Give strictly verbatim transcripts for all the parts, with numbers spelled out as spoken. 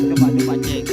Coba, coba cek.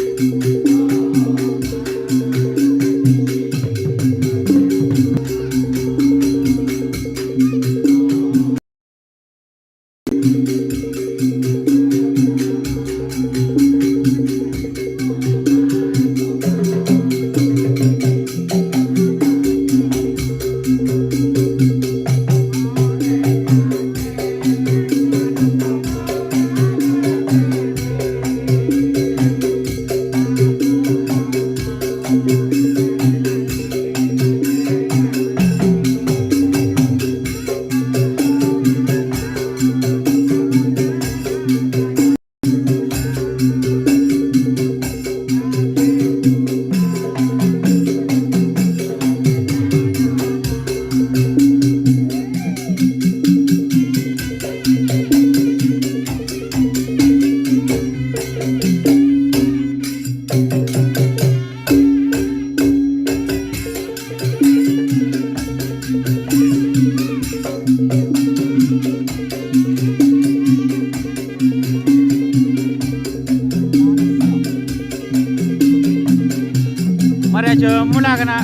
Marè ajâ mola, kana'.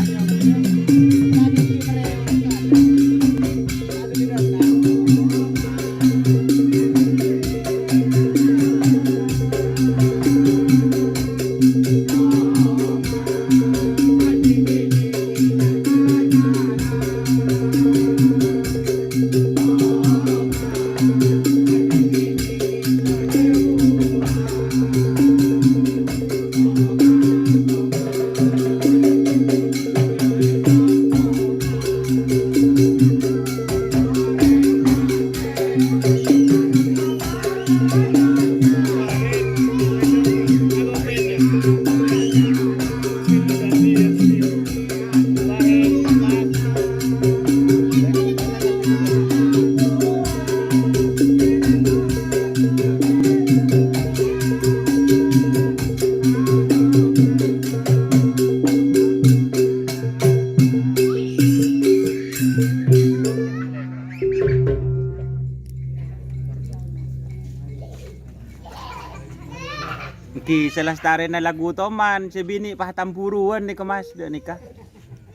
Èngghi, salastarèna lagu Toman, sè binè' pas tamburuwân nèka, Mas, dâ' nèka.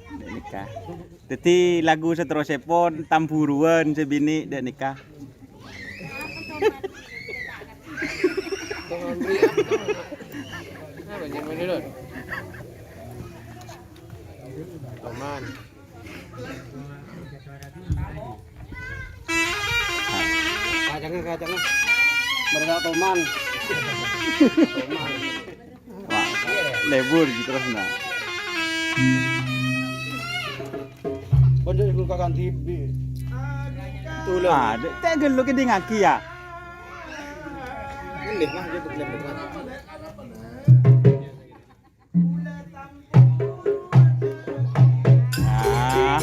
Dâ' nèka. Dâddhi, lagu saterrossèpon, tamburuwân sè binè' dâ' nèka. Toman. Kacangnga, kacangnga. Mereka Toman. Wah, lebur gitu terus, nah. Pondok iku kakan tibi. Tulung. Ah, dek, tenggen lu kedingaki ya. Ini mah gitu, kelihatan. Ah.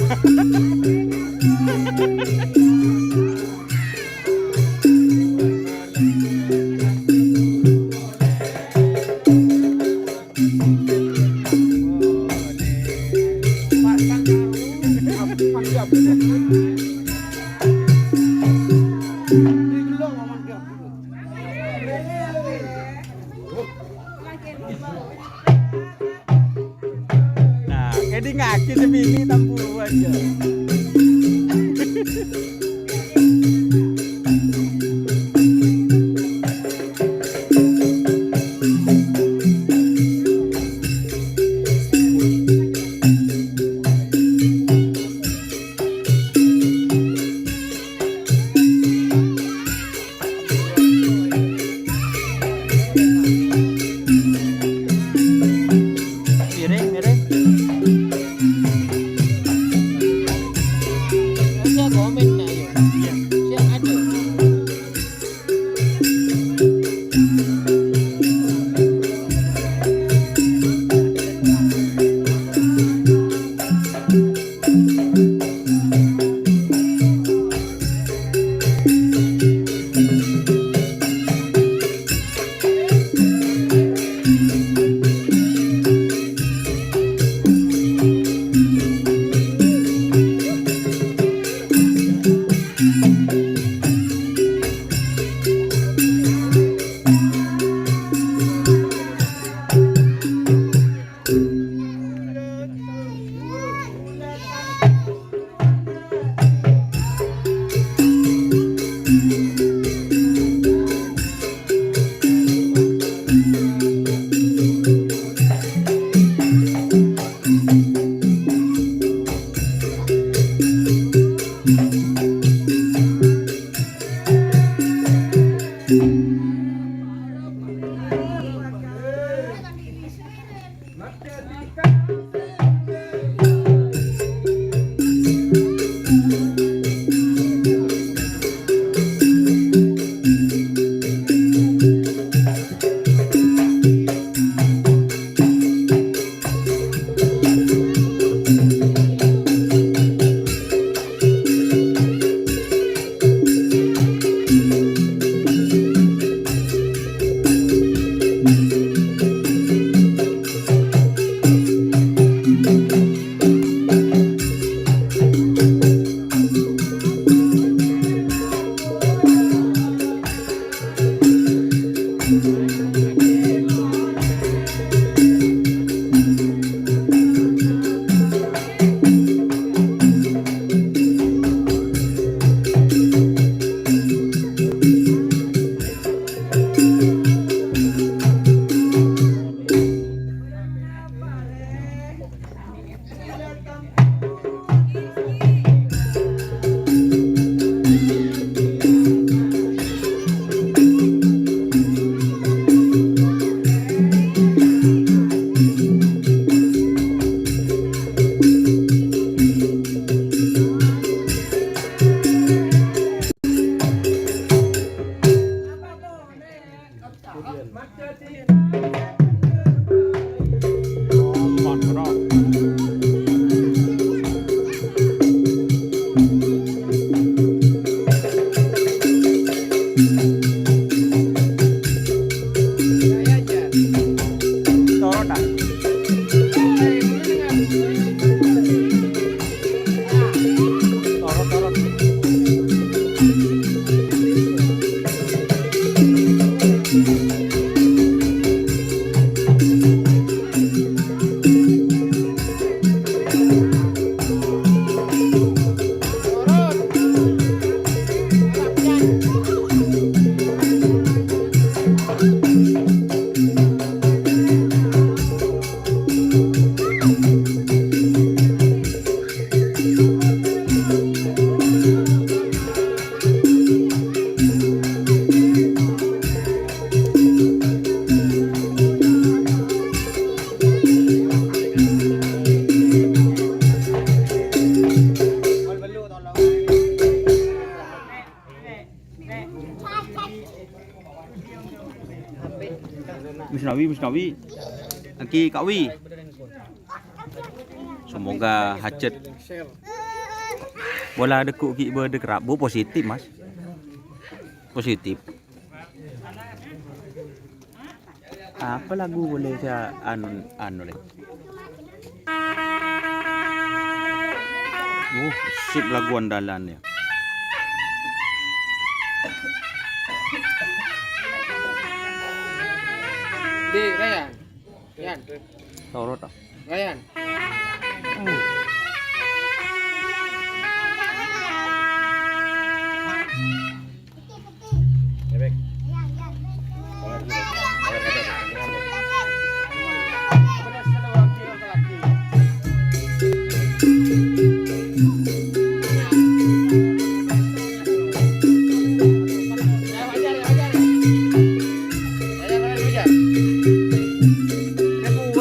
Nah, kèdingngaghi sè binè' tamburuwân, yâ. Miring, miring. Misnawi, Misnawi. Aki Kak Wi. Semoga hajat. Bola deggu' gi' bâdâ kerrab, Bu, positif, Mas. Positif. Apa lagu boleh saya anu, anu, Le? Uh, sip lagu andalan, ya. Di, Ryan. Yan. Torot, ah. Ryan.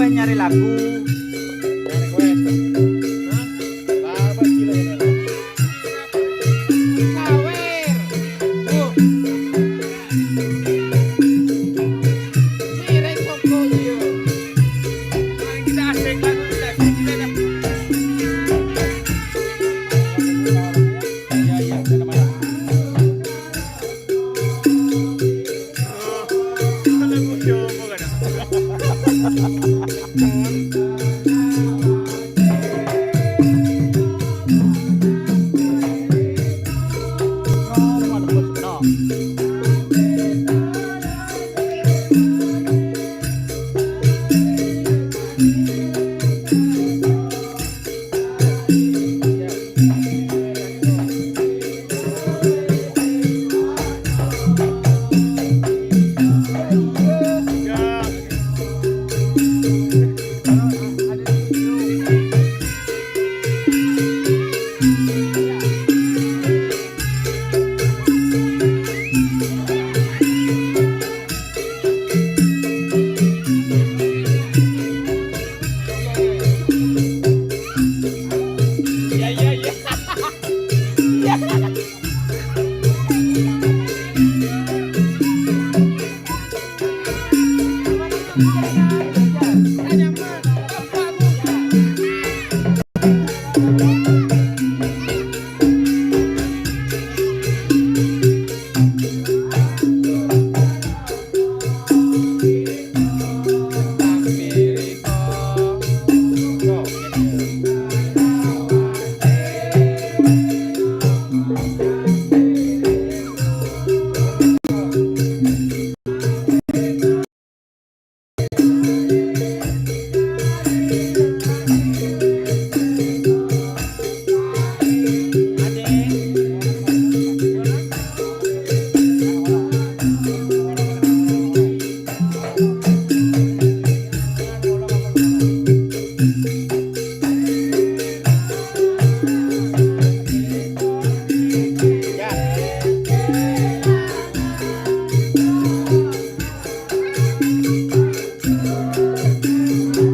Nyarè lagu. Nyarè request. Hah? Apa sih lo ini? Sawer. Bu. Miring toko iya. Paling kita asik lagu, kita asik, kita ada. Iya, iya, udah lama.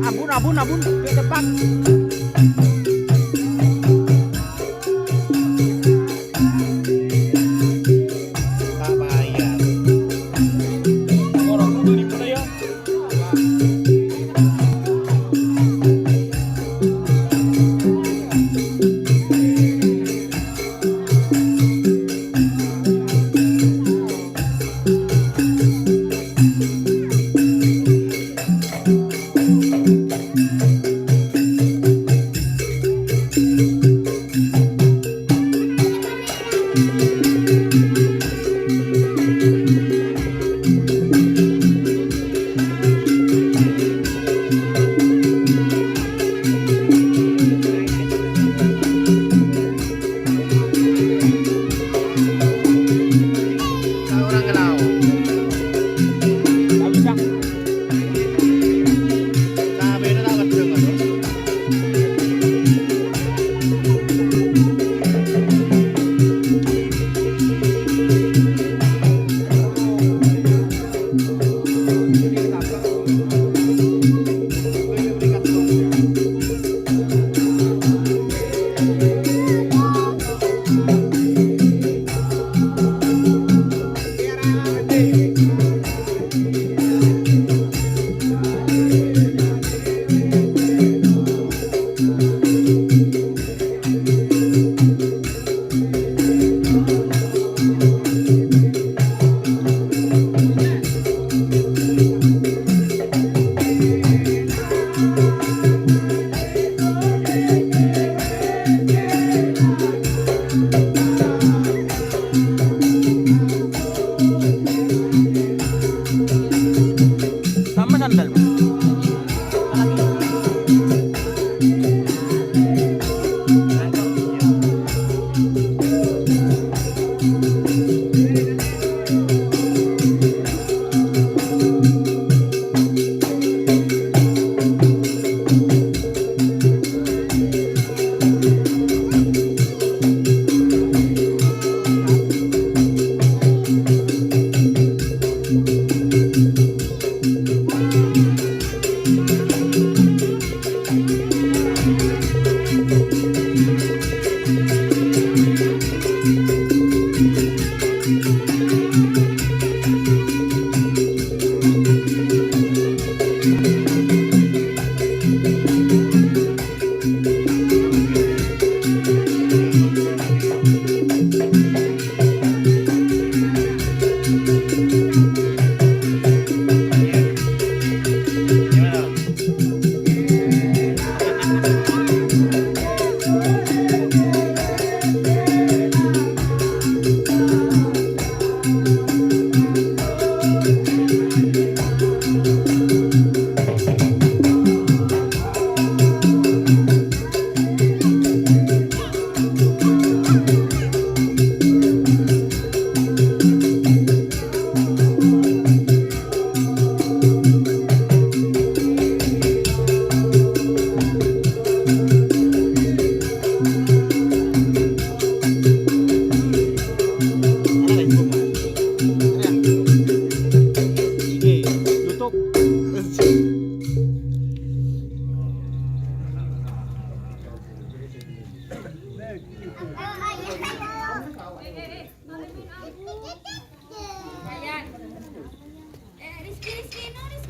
Abun, abun, abun, kayak depan. Tak bayar.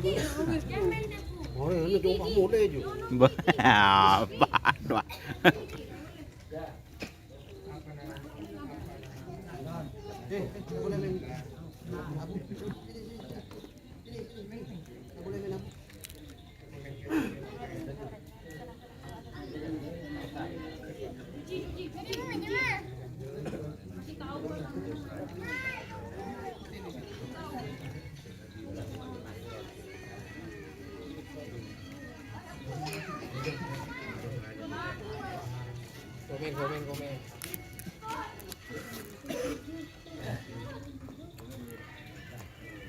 Oh, ini coba mulai, Ju. Ba-, ba-, Komen, komen, komen.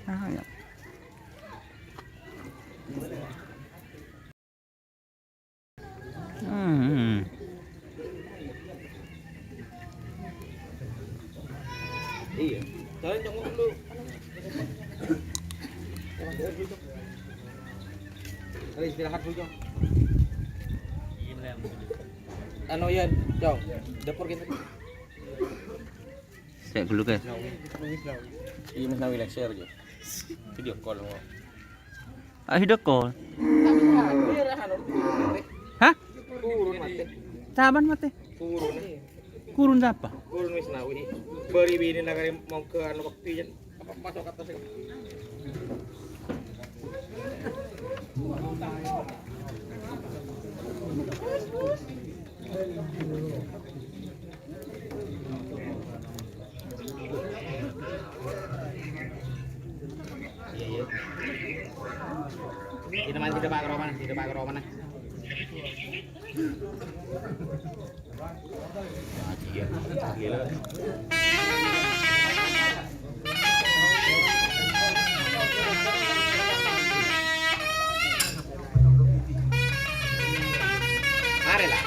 Ah, ya. Hmm. Iya. Jalan, Cok, dulu. Ayo istirahat dulu, Cok. Anu, Yan, Cok, dapur kita. Sè' ghâllu, guys. Iya, Mas Nawi, like, share aja. Video call, kok. Ah, video call. Hah? Kurun matè. Saban matè? Kurun. Kurun sapa? Kurun Mas Nawi. Bâri' binèna karè mongghâ anu bâkti, Jan. Apa masuk ke atas, ya? Iya, iya. Kita main, kita bawa ke rumah, kita bawa ke rumah, nah. Iya, gila. Marilah.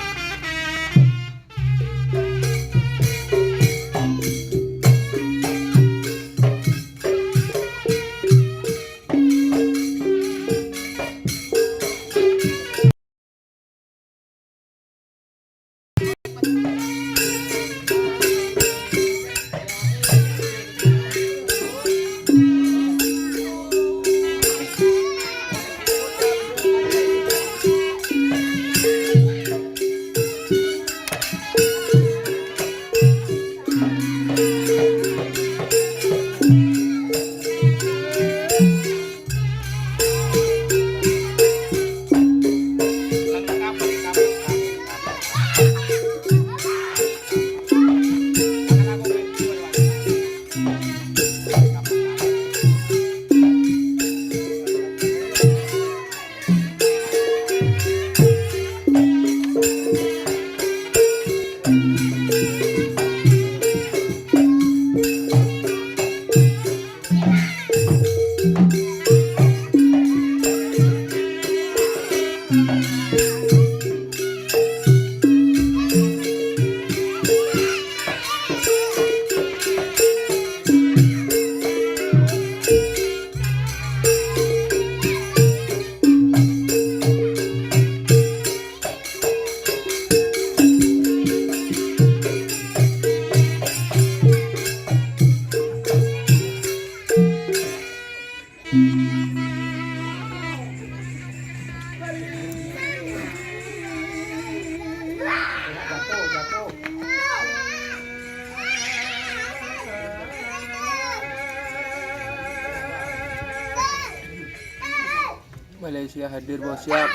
Malaysia hadir, Bos, siap.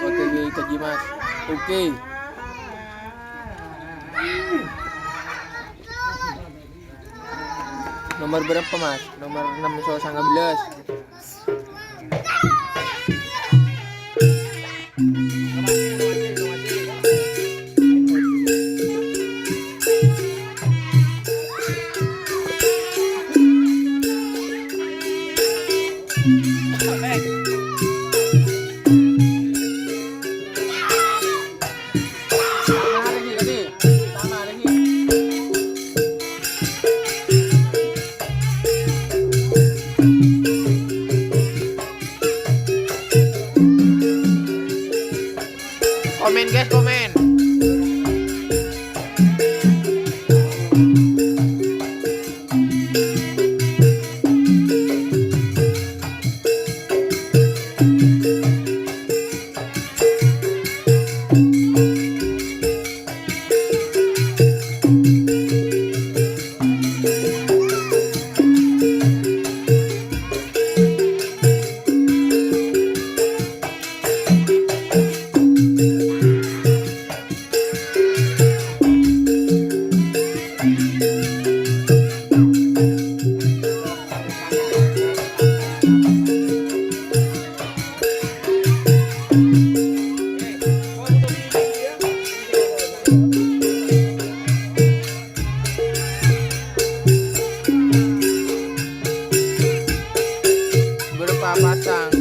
O T W Kaji Mas. Oke. Nomor berapa, Mas? Nomor enam so sangabelas. Komen, guys, komen.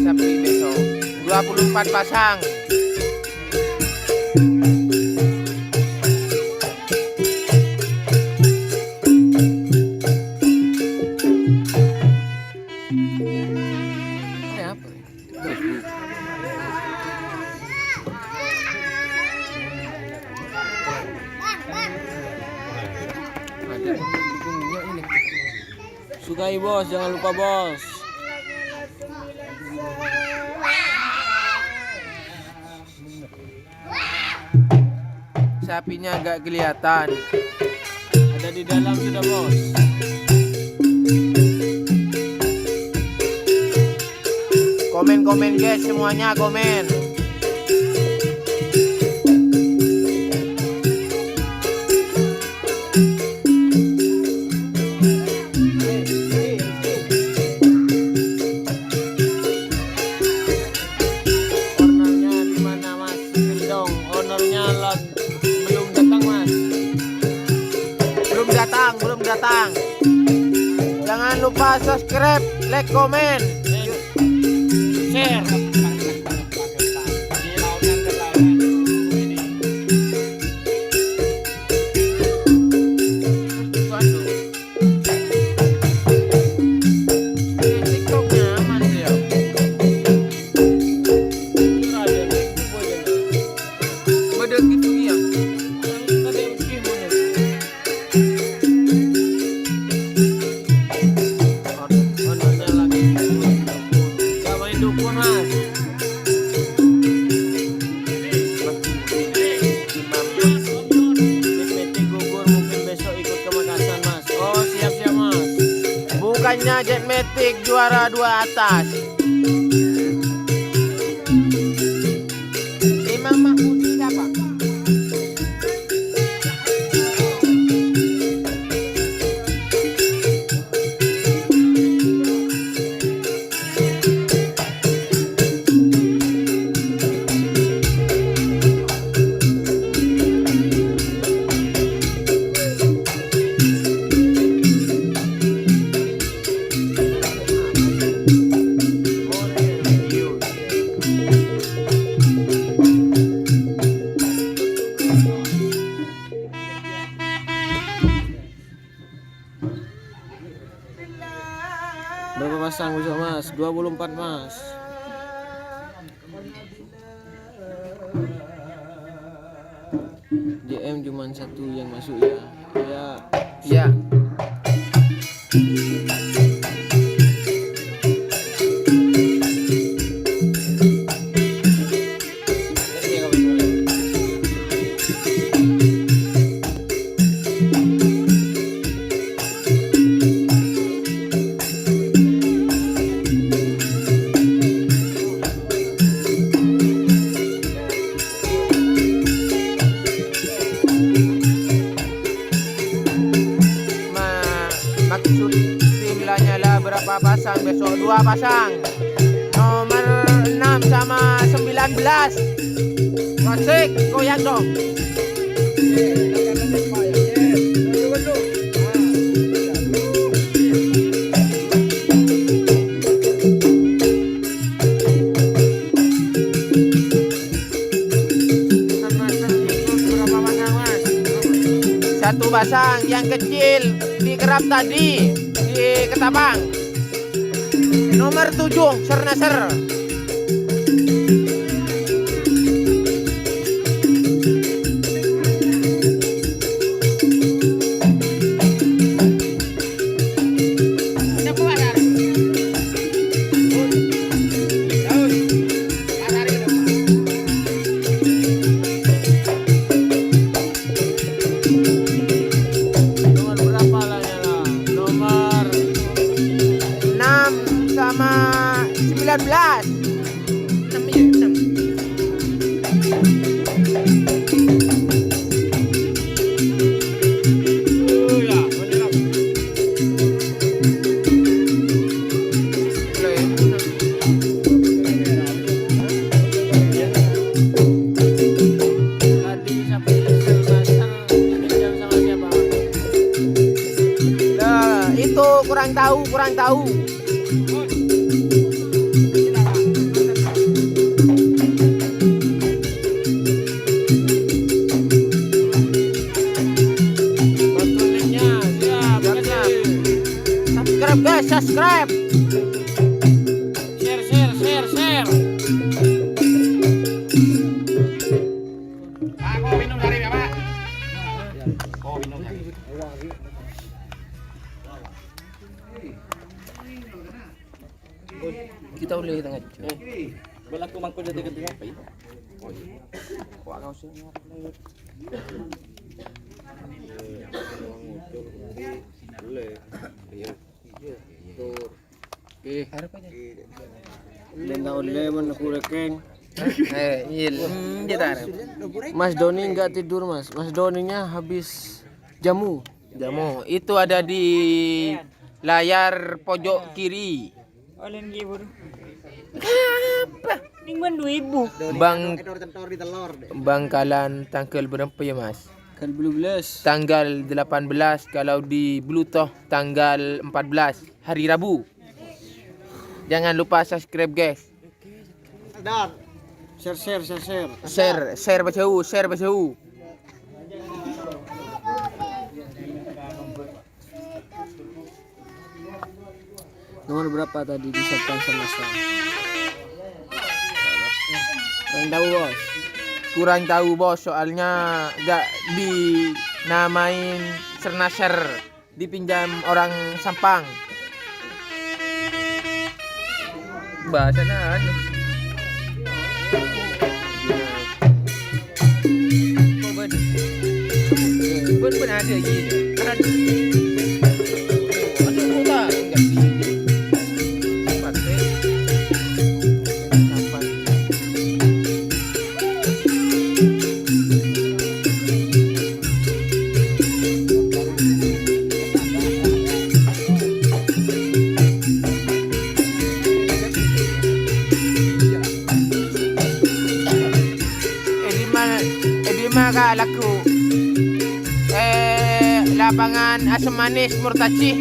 Sapi besok. Dua puluh empat pasang. Ini apa? Sukai, Bos, jangan lupa, Bos. Sapinya agak kelihatan. Ada di dalam sudah, Bos. Komen-komen, guys, semuanya komen. Ownernya di mana, Mas? Spill dong. Ownernya la-, belum datang, Mas. Belum datang, belum datang. Jangan lupa subscribe, like, komen. Share. Waduh. Ini TikToknya aman sih ya. Jujur aja nih, gue aja nih. Pada gitu iya. Tadi udah mau nih. Ownernya lagi. Gak main dukun, Mas. Jet Matic gugur, mungkin besok ikut ke Makassar, Mas. Oh, siap-siap, Mas. Bukannya Jet Matic juara dua atas. Imam Mahmudi siapa? Berapa pasang besok, Mas? Dua puluh empat, Mas. J M cuman satu yang masuk, ya. Ya. Ya. Ma-, maksud tim Lanyala berapa pasang besok? Dua pasang. Nomor enam sama sembilan belas. Asik, goyang dong. Satu pasang yang kecil di kerap tadi, di Ketapang. Nomor tujuh, Ser Naser. Nomor berapa lah, ya lah? Nomor enam sama sembilan belas. Enam, iya, enam. Nah, itu kurang tahu, kurang tahu. Kita boleh tengah. Eh, balaku mangko jadi ketika apa ya? Oh iya. Wah, kau sih. Boleh. Iya. Iya. Tuh. Oke. Arep aja. Lenda oleh men aku rekeng. Eh, iya, mm, dia tarik. Mas Doni nggak tidur, Mas. Mas Doninya habis jamu. Jamu. Itu ada di layar pojok kiri. Oleh nggih, Bur. Apa? Ning ban dua ribu. Bang, Bangkalan tanggal berapa ya, Mas? Tanggal dua belas. Tanggal delapan belas, kalau di Bluetoh tanggal empat belas, hari Rabu. Jangan lupa subscribe, guys. Dan share, share, share, share. Share, share pajhâu, share pajhâu. Nomor berapa tadi di Sabtan Semesta? Kurang tahu, Bos. Kurang tahu, Bos, soalnya nggak dinamain Sernasher, dipinjam orang Sampang. Bahasana anu. Bun, bun ada, iya. Ada. Ada kota. Empat, eh. Empat. È dimma, è dimma, Ka', lagghu'? Eh, lapangan Asem Manis, Murtaji.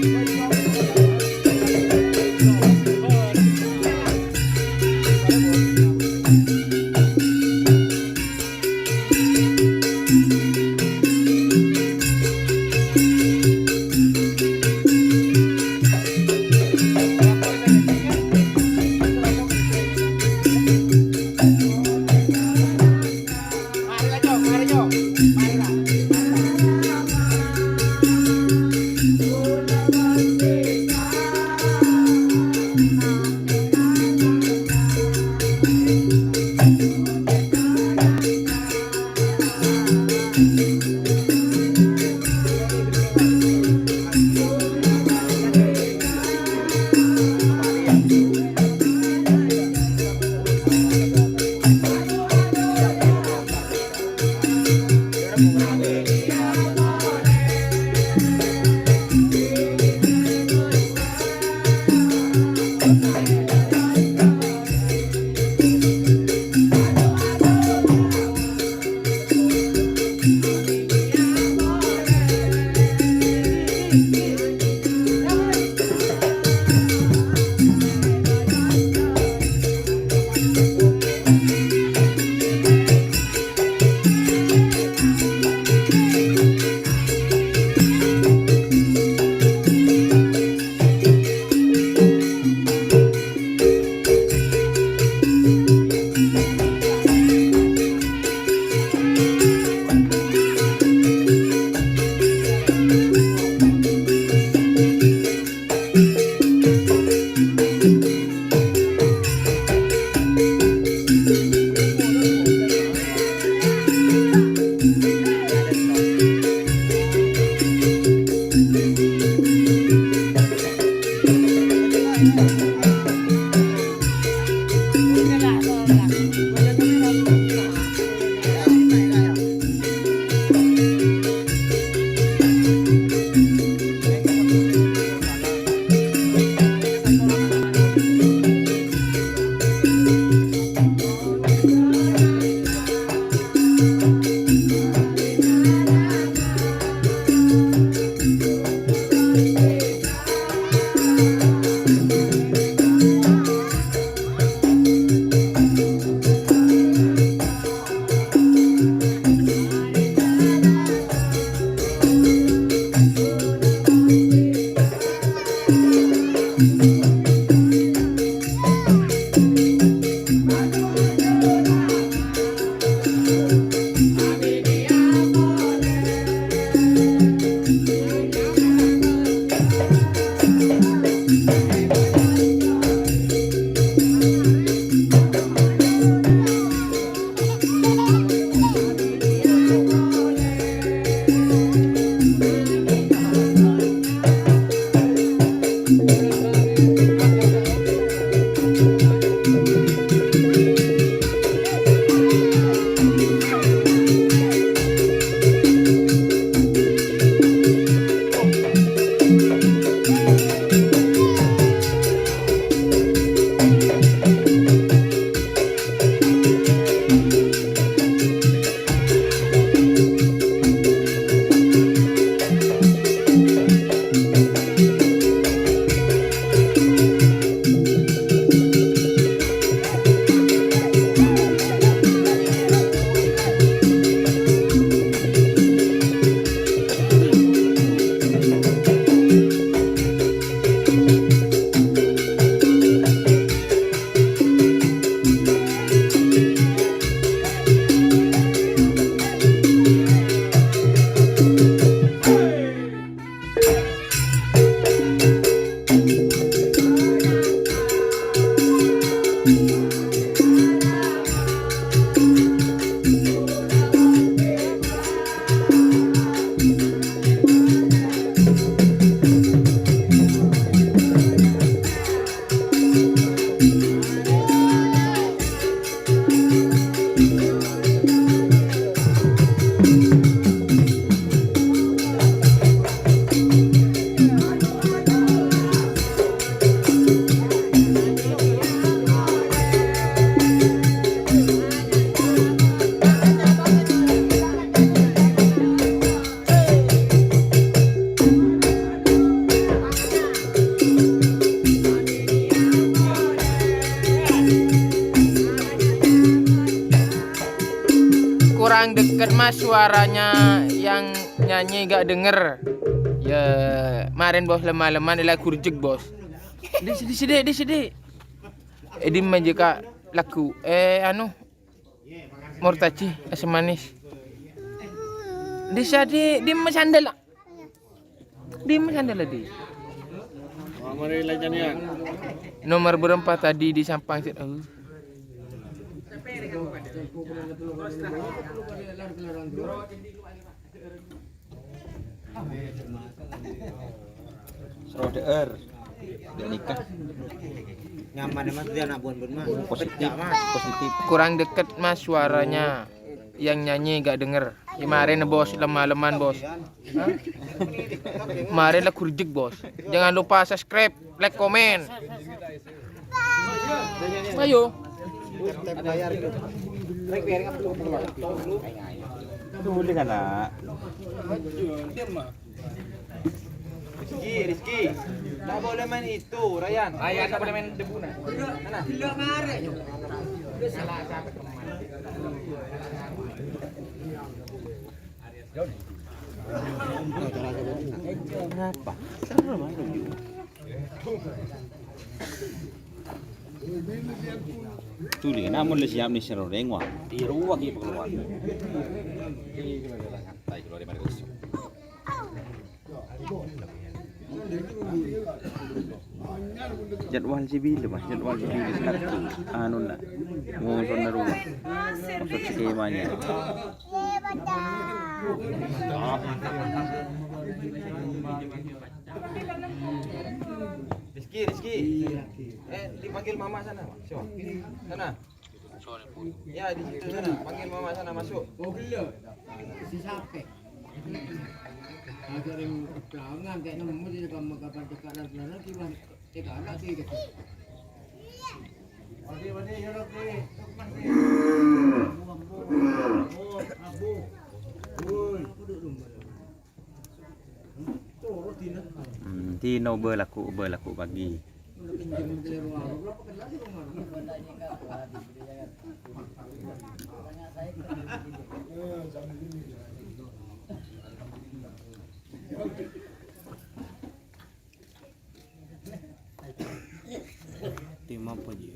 Kurang deket, Mas, suaranya, yang nyanyi gak denger. Ya, kemarin, Bos, lemah-lemah, dia lagu rejek, Bos. Di sini, sini, di sini. Eh, di mana, Kak? Lagu, eh, anu, Murtaji, asam manis. Di sini, di mana sandal? Di mana sandal tadi? Mari, Lajanian. Nomor berempat tadi di Sampang, Sit. Oh. Sero de'er. Nggak nikah. Nyaman, Mas, dia anak bun-bun, Mas. Positif, pecah, Mas. Positif. Kurang deket, Mas, suaranya. Yang nyanyi gak denger. Kemarin, Bos, lemah-leman, Bos. Hah? Kemarin lagu rejek, Bos. Jangan lupa subscribe, like, komen. Ayo. Tep-tep bayar itu. Tulis, anak. Rizky, Rizky. Nggak boleh main itu, Ryan. Ryan nggak boleh main debu, nah. Sana. Kenapa? Seru, Mas. Tuli, namun le siap ni sero reng, wah. Di ruang ibu keluar. Santai keluar dari mana, Gus? Jadwal sibili, Mas, jadwal sibili, Sabtu. Anu, nak. Ngosona ruang. Maksud skemanya. Rizky, Rizky. Eh, dipanggil mama sana, Pak. Coba. Sana. Ya, di situ sana. Panggil mama sana masuk. Oh, gelo. Si sape? Ada yang berpelangan, kayak nemu di kamar kapan dekat dan pelan lagi, Bang. Cek anak sih, gitu. Wadi, wadi, ya, Rabbi. Oh, abu. Woi. Hmm, dino bâ laku, bâ laku pagi. Tim apa, Ji?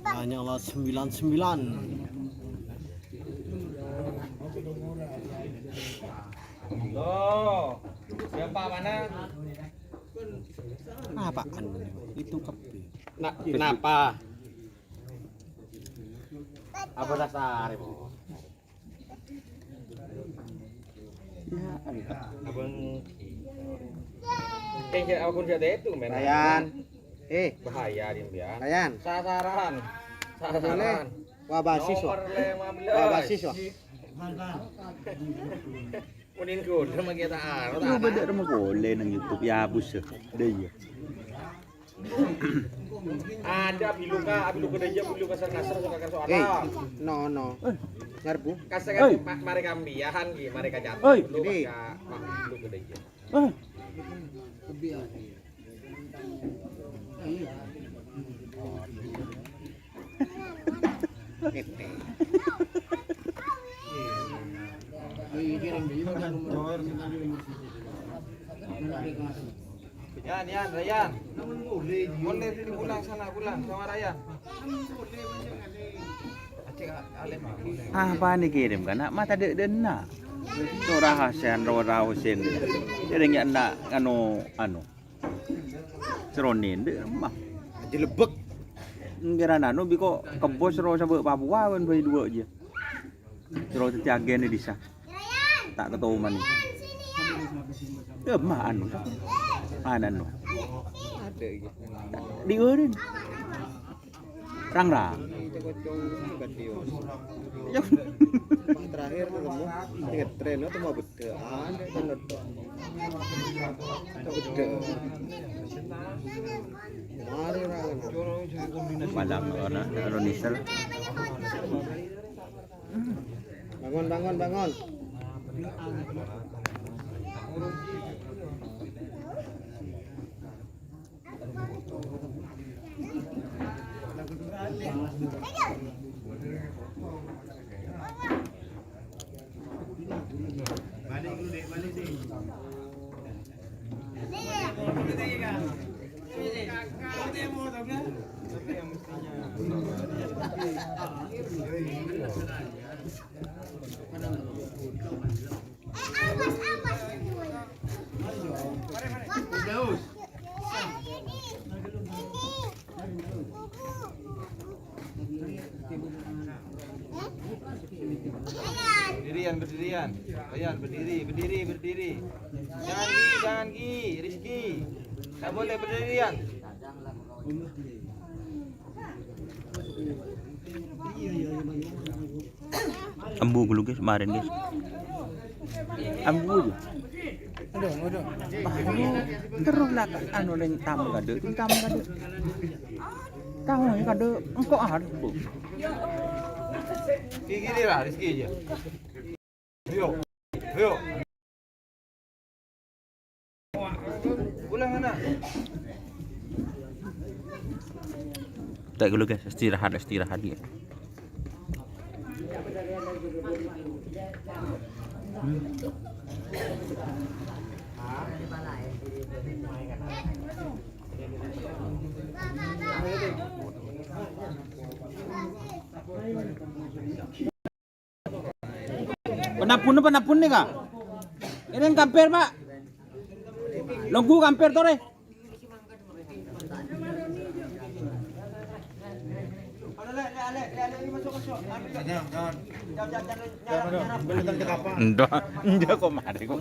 Banyak lah, sembilan sembilan. Loh, siapa mana? Apaan? Itu kabeh. Nak, kenapa? Apa dasar, Bu? Ya, Allah. Abang. Eh, ya, abang jadi itu, men. Ryan. Eh. Bahaya, Din, ya. Ryan. Sasaran. Boleh. Sasaran. Wah, basis, wah. Nomor lima belas. Wah, basis, wah. Mending kudu sama kita, ah, lu tak ada. Lu beda sama gole nang YouTube, ya, bus, ya. Deh, iya. Ada biluka, biluka dâjâ, biluka kasar-kasar, suka kasar. Eh, no, no. Ngarbu. Kasar kan, eh. Ma-, mari kambiyahan, Ki, mari ka jatuh. Eh. Lu jadi, maka biluka dâjâ. Eh. Yan, Yan, Ryan. Boleh dulu pulang sana, pulang sama Ryan. Apa ni kirim kan? Nak mata dek dena. Tora Hasan, Tora Husin. Jadi nggak nak anu, anu. Seronin dek mah. Aja lebek. Ngira nanu biko kebos ro sabak Papua kan bayi dua aja. Jero dadi agen e disa. Tak ketoman. Ya, mah anu. Ana anu. Di urun. Rang-rang. Terakhir ketemu, ngetrén, ketemu bedekan, kan bedekan. Bedekan. Mari, rang. Padang, ono, ono nisel. Bangun, bangun, bangun. Berdirian, berdirian. Rayyan, berdiri, berdiri, berdiri. Jangan Gi, jangan Gi, Rizky. Nggak boleh berdirian. Ambu ghâllu, guys, marèn, guys. Ambu ghâllu. Aduh, aduh. Terus lah, anu, lèng tamu kadâ', lèng tamu kadâ'. Tamu kadâ', engko' harus, Bu. Gini lah, Rizky aja. Ayo, ayo. Pulang, anak. Tak dulu, guys, istirahat, istirahat, ya. Penabun, penabun nih, Kak. Ini yang kampir, Pak. Longgu kampir, tore. Ndak, ndak kok mari kok.